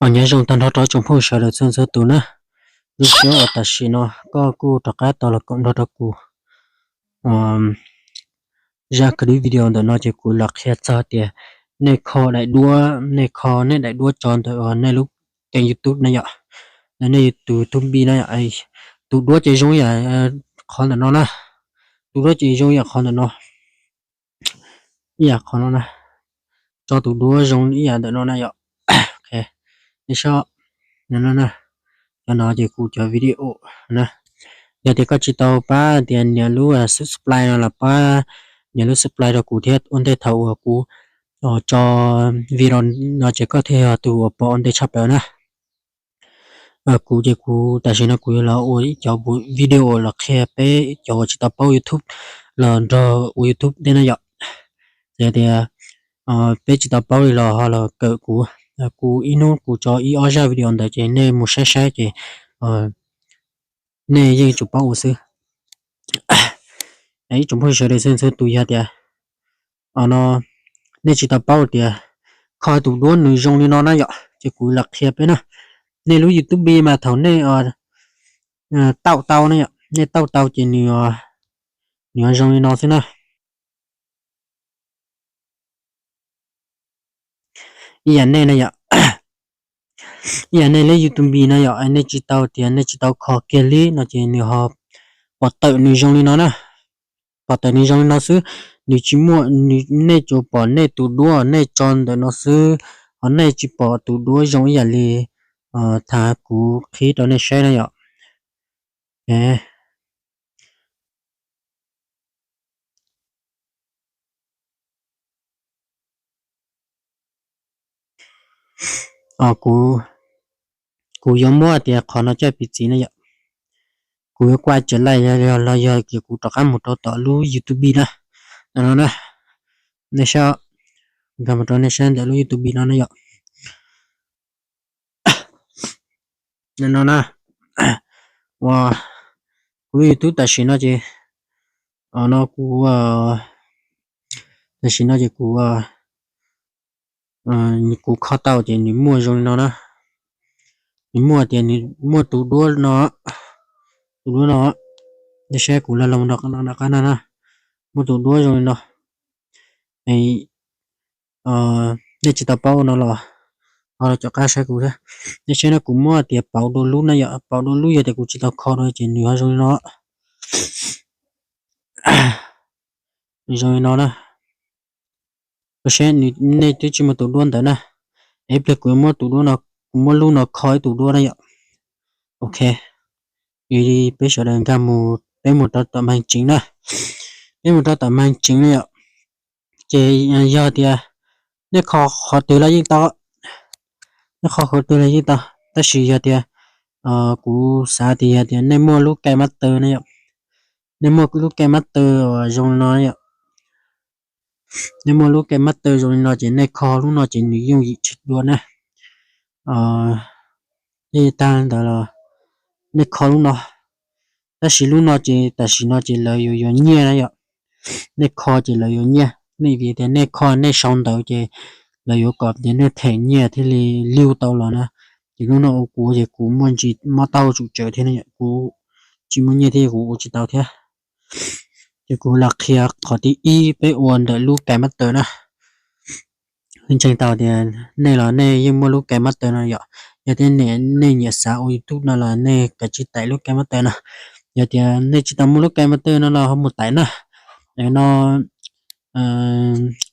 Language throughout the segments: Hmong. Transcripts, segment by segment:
Nyob zoo tag nrho rau tsoom phooj sawv daws txhua txhua tus na. Zoo siab uas tam sim no koj kuj rov qab tau los koom nrog rau kuv zaj clip video ntawm no ces kuv los qhia txog tias nej kho daim duab, nej kho nej daim duab tso ntawm nej lub kênh YouTube na yom, ntawm nej tus YouTube na yom. Tus duab ces zoo ib yam qhov ntawm no na, tus duab ces zoo ib yam qhov ntawm no, ib yam qhov no na, tso tus duab zoo ib yam ntawm no na yom. Nej saib, cov no ces kuv cov video na. Yog tias koj tsis tau pab tias nias lub subscribe no los pab nias lub subscribe rau kuv thiab, ua ntej thaum uas kuv tso video no ces koj thiaj yog tus uas pom ua ntej tshaj plaws na. Kuv ces kuv tam sim no kuv yuav los ua ib cov video los qhia peb cov uas tsis tau paub YouTube los nrog ua YouTube tej na yom. Txawm tias peb tsis tau paub li los ho los kawm kuv, kuv ib hnub kuv tso ib ob zaj video ntawd ces nej mus saib saib ces nej yeej tsum paub ua xwb. Ib tsoom phooj ywg sawv daws txhua txhua tus, yog tias no nej tsis tau paub tias kho tus duab nws zoo li no na yom, ces kuv los qhia peb na. Nej lub YouTube mas thaum nej tauj tau na yom, nej tauj tau ces nws, nws zoo li no xwb na. Ib yam nej na yom, ib yam nej lub YouTube no yom, nej tsis tau tias nej tsis tau kho kiag li no ces nws ho pom tawm nws zoo li no na. Pom tawm nws zoo li no xwb, nws tsis muaj, nej tsuas pom nej tus duab nej tso ntawm no xwb, ho nej tsis pom tus duab zoo ib yam li thaum kuv qhib rau nej saib na yom. Kuv yuav muab tias qhov no coj piv txwv na yom, kuv yuav kuaj tsav laj los yog kuv rov qab mus rau tom lub YouTube na, no na, nej saib, nkag mus rau nej saib ntawm lub YouTube no na yom. No na, ua kuv lub YouTube tam sim no ces, no kuv, tam sim no ces kuv, kuv kho tau ces nws muaj zoo li no na. Nws muaj tias nws muaj tus duab no, tus duab no, nej saib kuv los los rau qab no na, muaj tus duab zoo li no. Nej tsis tau paub no los ho los caum qab saib kuv thiab. Nej saib no kuv muab tias pauv dua lub na yom, pauv dua lub yog tias kuv tsis tau kho dua ces nws ho zoo li no, zoo li no na. Koj saib, nej twb tsis muaj tus duab ntawd na. Ib pliag kuv muab tus duab no, kuv muab lub no kho ib tus duab na yom. Ok, peb sawv daws nkag mus, peb mus rau tom maj tseev na. Peb mus rau tom maj tseev na yom. Ces yog tias nej kho qhov twg los yeej tau, nej kho qhov twg los yeej tau, tab sis yog tias kuv xav tias yog tias nej muaj lub KineMaster na yom, nej muaj lub KineMaster uas zoo li no yom, nej muaj lub KineMaster zoo li no ces nej kho lub no ces nws yooj yim tshaj dua na. Ib tag ntawd los nej kho lub no, tab sis lub no ces tam sim no ces lawv yuav yuav nyiaj na yom. Nej kho ces lawv yuav nyiaj, nej vim tias nej kho nej sau ntawv ces lawv yuav kom tias nej them nyiaj thiaj li liug tau los na. Ces lub no ua kuv ces kuv muaj ntsis mob taub hau tsum tsawv thiab, kuv tsis muaj nyiaj thiab kuv ua tsis tau thiab. Ces kuv los qhia qhov thib ib peb ua ntawm lub KineMaster na. Ntseeg tau tias nej los nej yeej muaj lub KineMaster no yom. Yog tias nej nyiam xav ua YouTube no los nej kav tsij tải lub KineMaster no. Yog tias nej tsis tau muaj lub KineMaster no los ho mus tải na. No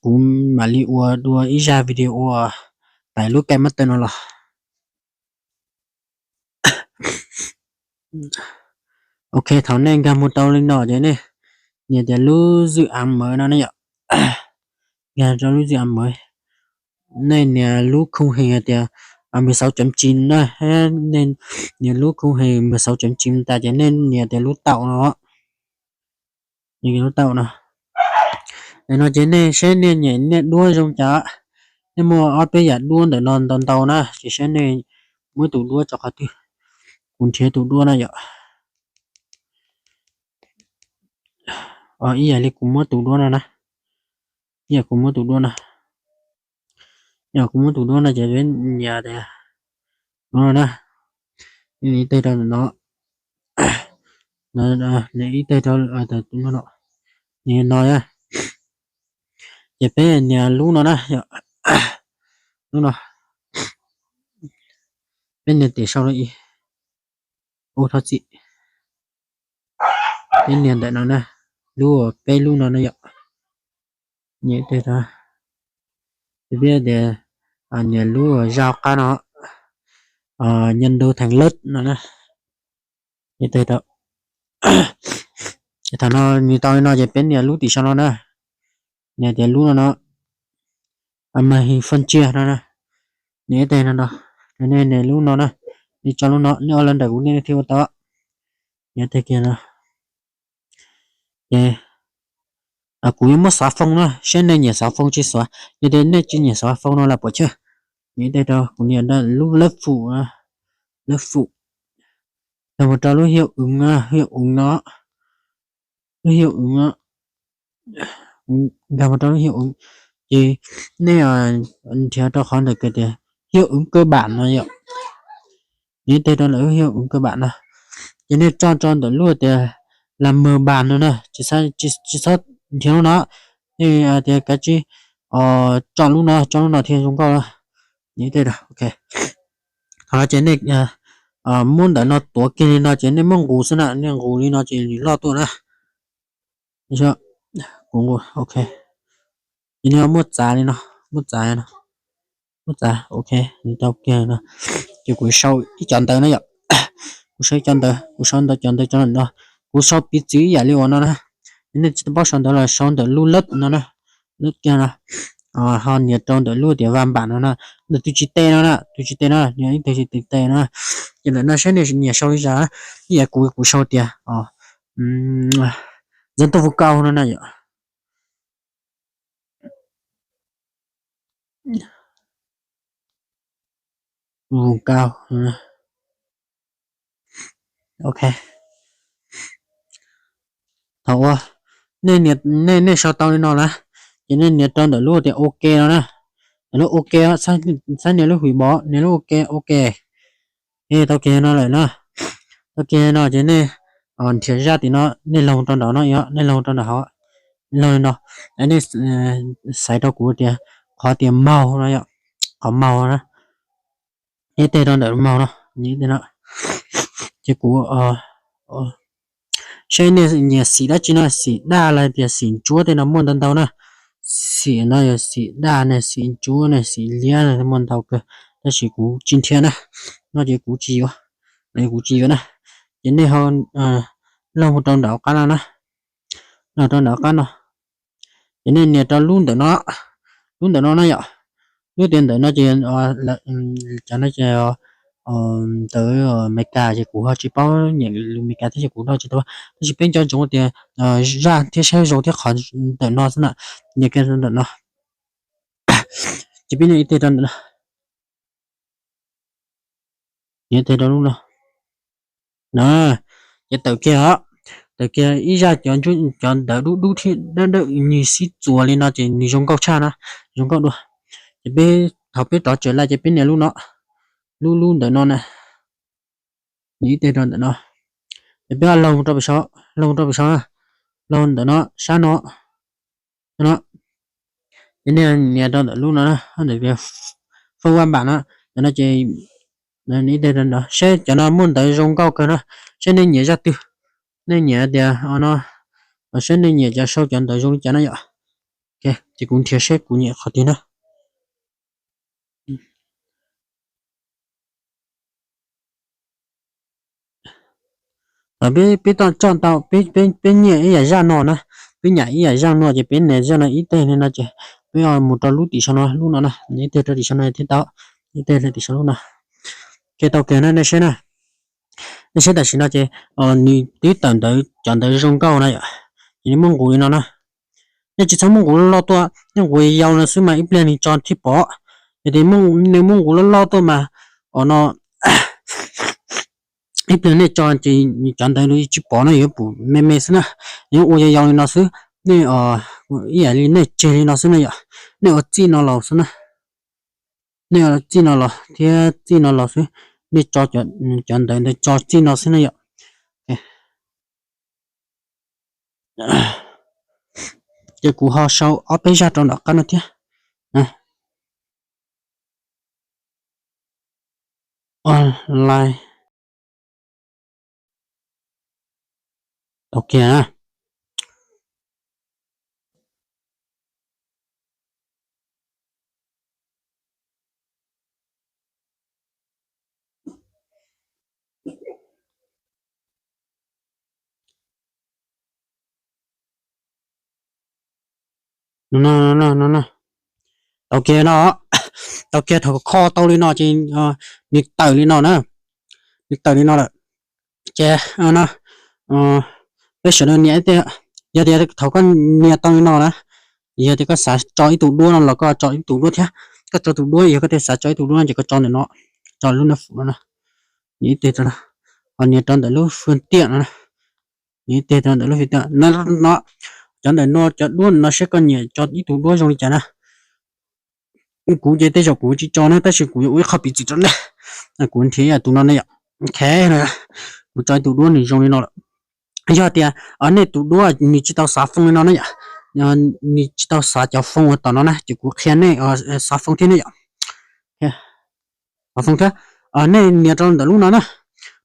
kuv mam li ua dua ib zaj video ua tải lub KineMaster no los. Ok, thaum nej nkag mus tau li no ces nej nias tias lub dự án mới no ne yom. Nkag rau lub dự án mới, nej nias lub khung hình hais tias mười sáu chấm chín na, nias lub khung hình mười sáu chấm chín tas ces nej nias tias lub tạo no. Lub tạo no. Ntawm no ces nej saib nej nyiam nej duab zoo cas. Nej muaj ob peb yam duab ntawm no ntau ntau na, ces saib nej muab tus duab tso qhov twg. Kuv nrhiav tus duab na yom. Ib yam li kuv muab tus duab no na. Ib yam kuv muab tus duab no. Ib yam kuv muab tus duab no ces peb nias tias no na, ib teg rau no, ib teg rau no, no, ces peb nias lub no na, lub no, peb nias tim sau no, ub thov txim, peb nias ntawm no na, lub peb lub no na yom, nias teg rau, peb tias nias lub zaj qab no, nyob ntu theem lawm no na, nias teg rau, thaum no nws tau li no ces peb nias lub tim sau no na, nias tias lub no no, mas hin faj cia no na, nias teg no no, nej nias lub no na, nej tso lub no, nej ua los ntawm kuv nej thiaj ua tau, nias teg kiag no. Ces kuv yuav muab xav foo na, saib nej nyiam xav foo tsis xav, yog tias nej tsis nyiam xav foo no los puas chawj, nias teg rau kuv nias lub lab fum, lab fum, los mus rau lub hiav wv, hiav wv no, lub hiav wv, nkag mus rau lub hiav wv, ces nej nrhiav rau qhov ntawm tias hiav wv kawg bam no yom, nias teg rau ntawm lub hiav wv kawg bam no, ces nej tso rau ntawm lub tias las mawg bam no na, tsis txhob nrhiav lub no, nej tias kav tsij tso lub no, tso lub no thiaj zoo nkauj na, nias teg rau, ok. Thaum no ces nej muab ntawm no tuav kiag li no ces nej muab nqus xwb na, nej nqus li no ces nws loj tuaj na. Kuv, ok, ces nej muab txav li no, muab txav no, muab txav, ok, nws tau kiag no. Ces kuv sau ib cov ntawv na yom, kuv sau ib cov ntawv, kuv sau ntawv, cov ntawv cov no, kuv sau piv txwv ib yam li uas no na. Nej tsis tau paub sau ntawv los sau ntawm lub lab no na, lab kiag no, ho nias rau ntawm lub tias vas npam no na, ntawm tus tsis tes no na, tus tsis tes no, nias ib tug tsis tes no, ces ntawm no saib nej nyiam sau li cas, ib yam kuv, kuv sau tias Dân tộc vùng cao no na yom. Vùng cao. Ok. Thaum uas nej, nej sau tau li no na, ces nej nias rau ntawm lub tias ok no na, ntawm lub ok, txhob nias lub hwm bov, nias lub ok, ok. Tau kiag no lawm na, tau kiag no ces nej nrhiav zaj tim no, nej loog rau nraud no, nej loog rau nraud hauv, loog li no, nej xaiv rau kuv tias qhov tias maug no yom, qhov maug na, nej teg rau ntawm maug no, ces kuv saib nej nyiam xim dab tsi no, xim daj los tias xim ntsuab tej no muaj ntau ntau na. Xim no yog xim daj ne, xim ntsuab ne, xim liab ne, muaj ntau kawg, tab sis kuv tsis nrhiav na, no ces kuv tsis yuav, kuv tsis yuav na. Ces nej ho loog rau nraud qab no na, loog rau nraud qab no, ces nej nias rau lub ntawm no, lub ntawm no na yom, lub tias ntawm no ces cov no ces ntawv Amelikas ces kuv ho tsis paub nyeem lus Amelikas thiab ces kuv nrog tsis tau, tab sis peb nco ntsoov tias zaj thiab saib zoo thiab qhov ntawm no xwb na, nias kiag rau ntawm no, ces peb nias ib teg rau ntawm no, nias ib teg rau lub no. Na, ces tawm kiag os, tawm kiag ib zaj cov ntawv dub dub thiab dawb dawb nws sib txuas li no ces nws zoo nkauj tshaj na, zoo nkauj dua. Ces peb, thaum peb rov tsev lawm ces peb nias lub no, lub lub ntawm no na, nias ib teg rau ntawm no, ces peb loog rau pem saud, loog rau pem saud na, loog ntawm no sab no, no, ces nej nias rau ntawm lub no na, ntawm faj vaj npam no, cov no ces nias ib teg rau ntawm no saib cov no muaj ntawv zoo nkauj kawg na, saib nej nyiam zaj twg, nej nyiam tias no, saib nej nyiam cov sau cov ntawv zoo li cas na yom. Ces kuv nrhiav seb kuv nyiam qhov twg na. Peb, peb tau coj tau, peb nyiam ib yam zaj no na, peb nyiam ib yam zaj no ces peb nias zaj no ib teg li no ces peb mus rau lub tim saum no, lub no na, nias ib teg rau tim saum no thiaj tau, ib teg rau tim saum lub no. Ok, tau kiag na, nej saib na. Nej saib tam sim no ces nws twb tawm ntawv, cov ntawv zoo nkauj na yom, ces nej muab nqus li no na. Nej tsis txhob muab nqus loj loj tuaj, nej nqus yau no xwb mas ib pliag nws tso thiaj pom. Yog tias nej muab nqus loj loj tuaj mas, o no, ib pliag nej tso ces cov ntawv tsis pom no, yuav pum me me xwb na. Yuav ua yau yau li no xwb, nej ib yam li nej tseg li no xwb na yom. Nej ua txij no los xwb na. Nej ua txij no los thiab txij no los xwb. nej tso cov ntawv ntawd tso txij no xwb na yom. Ces kuv ho sau ob peb zaj rau nram qab no thiab. Online. Tau kiag na. Tau kiag no, tau kiag thaum kho tau li no ces nws tawm li no na, nws tawm li no lawm. Ces peb sawv daws nias ib teg, yog tias thaum koj nias tau li no na, yog tias koj xav tso ib tug duab no los koj tso ib tug duab thiab, koj tso tus duab, yog koj tias xav tso ib tug duab no ces koj tso ntawm no, tso lub nab fum no na, nias ib teg rau, ho nias rau ntawm lub fwj tiaj no, nias ib teg rau ntawm lub fwj tiaj no, cov ntawm no cov duab no seb koj nyiam tso ib tug duab zoo li cas na. Kuv ces tej zaum kuv tsis tso na, tab sis kuv yuav ua ib qho piv txwv rau nej, kuv nrhiav yam tus no ne yom. Ok, kuv tso ib tug duab nws zoo li no lawm. Yog tias nej tus duab nws tsis tau xav foo li no na yom, nws tsis tau xav cov foo uas tom no na ces kuv qhia nej xav foo thiab ne yom. Xav foo thiab, nej nias rau ntawm lub no na,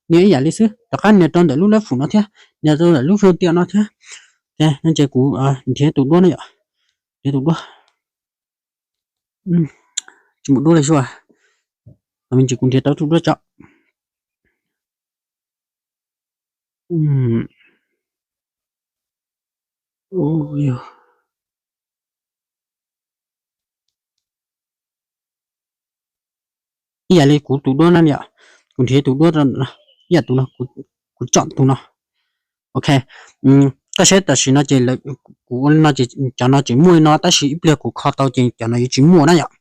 nias ib yam li xwb, rov qab nias rau ntawm lub nab fum no thiab, nias rau ntawm lub fwj tiaj no thiab. Ok, no ces kuv nrhiav tus duab na yom, nrhiav tus duab. Tsis muaj duab li sua, me ntsis kuv nrhiav tau tus duab tso. Ib yam li kuv tus duab na yom, kuv nrhiav tus duab rau ntawm no, ib yam tus no, kuv tso tus no. Ok, koj saib tam sim no ces kuv ua li no ces cov no tseem muaj li no tab sis ib pliag kuv kho tau ces cov no yuav tsis muaj na yom.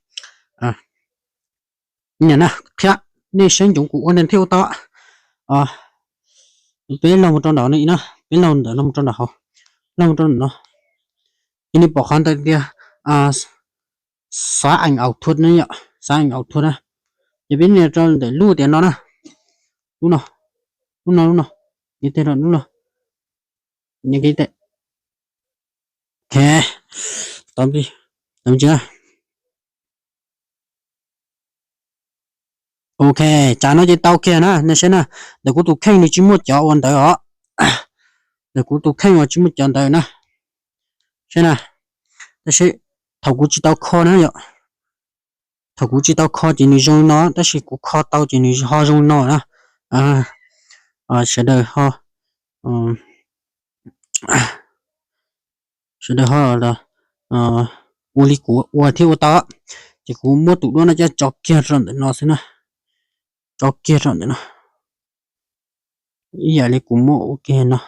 Qhia nej saib ntsoov kuv ua neeg thiaj ua tau. Peb los mus rau ntawm no, peb los ntawm no mus rau ntawm hauv, los mus rau ntawm no, ces nej pom qhov ntawd tias xav eem aus thuam na yom, xav eem aus thuam na. Ces peb nias rau ntawm lub tias no na, lub no, lub no, lub no, nias teg rau lub no, nias teg, ok, tau tsis? Ok, tsam no ces tau kiag na, nej saib na, ntawm kuv tus kheej nws tsis muaj cov ua ntawd os. Ntawm kuv tus kheej uas tsis muaj cov ntawd na, saib na, tab sis thaum kuv tsis tau kho na yom, thaum kuv tsis tau kho ces nws zoo li no, tab sis kuv kho tau ces nws ho zoo li no na. Sawv daws ho, sawv daws ho ua li kuv ua thiab ua tau. Ces kuv muab tus duab no coj tso kiag rau ntawm no xwb na, tso kiag rau ntawm no, ib yam li kuv muab ua kiag no.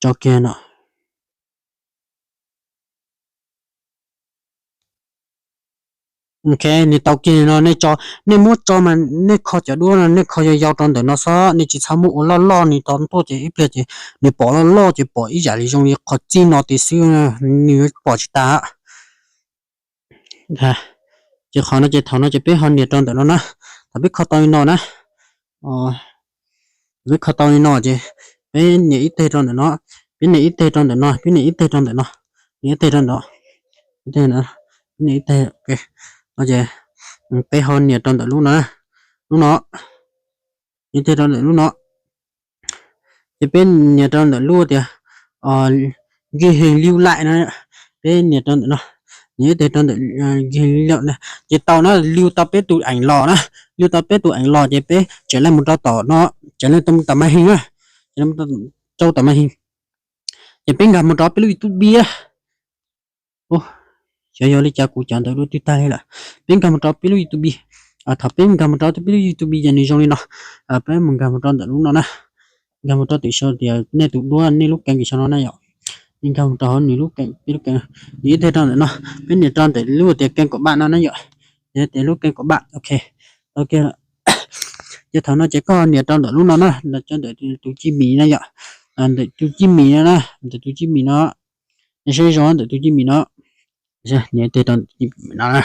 Tso kiag no. Ok, nws tau kiag no, nej tso, nej muab tso mas nej kho cov duab no nej kho yau yau rau ntawm no xwb, nej tsis txhob muab ua loj loj, nws tau ntuj ces ib pliag ces nws pom loj loj ces pom ib yam li zoo li qhov txij no tiag xwb, nws pom tsis tas. Ces qhov no ces thaum no ces peb ho nias rau ntawm no na, thaum peb kho tau li no na, peb kho tau li no ces peb nias ib teg rau ntawm no, peb nias ib teg rau ntawm no, peb nias ib teg rau ntawm no, nias ib teg rau ntawm, nias ib teg, no ces peb ho nias rau ntawm lub no, lub no, nias ib teg rau ntawm lub no. Ces peb nias rau ntawm lub tias ghi heev liu laim no, peb nias rau ntawm no, nias ib teg rau ntawm ghi heev liu laim, ces tau na, liu tau peb tus eem los na, liu tau peb tus eem los ces peb tseem laj mus rau tom no, tseem laj tom mas heev na, rau tom mas heev, ces peb nkag mus rau peb lub YouTube a. Xyov yog li cas kuv cov ntawd dua twb tag li lawm. Peb nkag mus rau peb lub YouTube, thaum peb nkag mus rau peb lub YouTube ces nws zoo li no, peb mus nkag mus rau ntawm lub no na, nkag mus rau tim sau tias nej tus duab nej lub keeb tim sau no na yom, nkag mus rau hauv nws lub keeb, peb lub keeb, nias ib teg rau ntawm no, peb nias rau ntawm lub tias keeb kom pab no na yom, tias lub keeb kom pab, ok, tau kiag. Ces thaum no ces koj nias rau ntawm lub no na, ntawm tus cij mis na yom, ntawm tus cij mis no na, ntawm tus cij mis no, Nej saib zoo ntawm tus Cib Mis no, nias tig rau ntawm Cib Mis no na.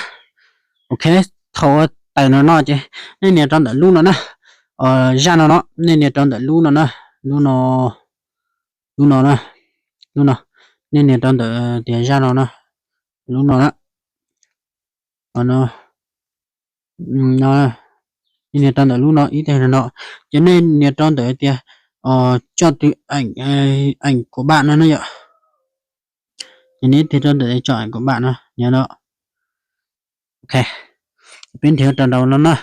Ok, thaum ua tawm no no ces nej nias rau ntawm lub no na, zaj no no, nej nias rau ntawm lub no na, lub no, lub no na, lub no, nej nias rau ntawm tias zaj no na, lub no na, no, no, nej nias rau ntawm lub no ib teg no no, ces nej nias rau ntawm tias coj tus eem kuv npam no na yom. Ces nej tig rau ntawm coj eem kuv npam no, nias no. Ok, peb nrhiav rau nraud no na.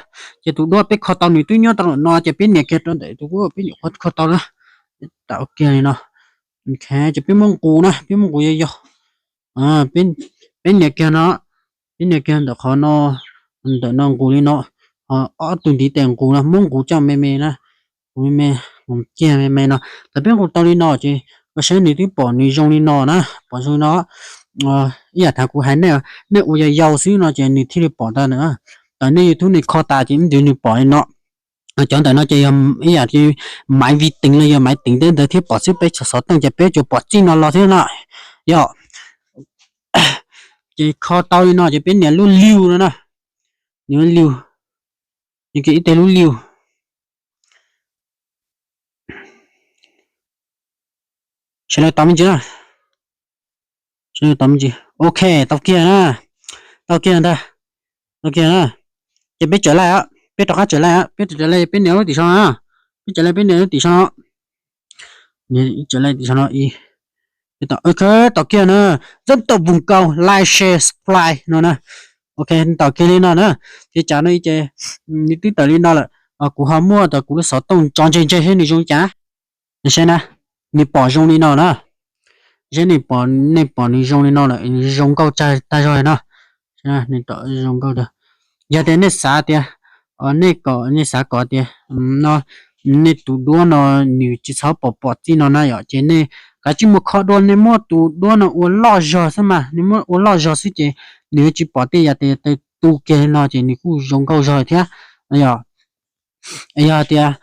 Ces tus duab peb kho tau nws twb nyob rau ntawm no ces peb nias kiag rau ntawm tus duab peb nyuam qhuav kho tau na. Tau kiag li no. Ok, ces peb muab nqus na, peb muab nqus yog yog. Peb nias kiag no, peb nias kiag ntawm qhov no, ntawm no nqus li no, ob tug ntiv tes nqus no muab nqus coj me me na, nqus me me, nqus kiag me me no. Thaum peb nqus tau li no ces koj saib nws twb pom nws zoo li no na, pom zoo li no. Ib yam thaum kuv hais nej, nej ua yau yau xwb no ces nws thiaj li pom tau na. Thaum nej YouTube nws kho tas ces ib ntsis nws pom li no. Cov ntawm no ces yog ib yam li maiv vi teev los yog maiv teev tej ntawd thiaj pom xwb, peb xov tooj ces peb tsuas pom txij no los thiab no. Yog ces kho tau li no ces peb nias lub liu no na, nias lub liu, nias kiag ib teg lub liu. Sawv daws tos me ntsis na, sawv daws tos me ntsis. Ok, tau kiag na, tau kiag ntag, tau kiag na. Ces peb tsaws laij, peb rov qab tsaws laij, peb tsaws laij peb nias lub tim sau na, peb tsaws laij peb nias lub tim sau no. Tsaws laij tim sau no, tau kiag na, zab tau vus kau like share subscribe no na. Ok, tau kiag li no na. Ces tsam no ces nws twb tawm li no lawm, kuv ho muab tau kuv lub xov tooj tso ntseg ntseg seb nws zoo li cas. Saib na, nws pom zoo li no na. Saib nws pom, nej pom nws zoo li no lawm, zoo nkauj tag zog no. Zoo nkauj. Yog tias nej xav tias, nej kom, nej xav kom tias no nej tus duab no nws tsis txhob pom pom txij no na yom, ces nej kav tsij muab kho dua, nej muab tus duab no ua loj zog xwb mas, nej muab ua loj zog xwb ces nws yuav tsis pom tej yam, tes tu kiag li no ces nws kuj zoo nkauj zog thiab. Yog, yog tias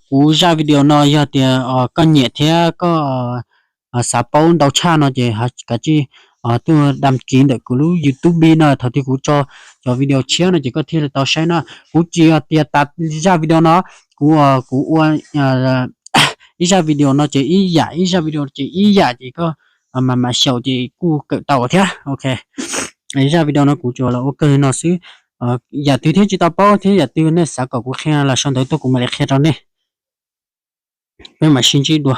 kuv zaj video no yog tias koj nyiam thiab koj xav paub ntau tshaj no ces kav tsij tuaj dam kiv ntawm kuv lub YouTube no, thaum twg kuv tso cov video tshiab no ces koj thiaj li tau saib na. Kuv tsis yog tias tas zaj video no, kuv, kuv ua ib zaj video no ces ib yam, ib zaj video ces ib yam ces koj mam mam xyaum ces kuj kawm tau thiab. Ok, zaj video no kuv tsuas los ua kawg li no xwb. Yam twg thiab tsis tau paub thiab yam twg nej xav kom kuv qhia los sau ntawv tuaj kuv mam li qhia rau nej. Peb mam sib ntsib dua.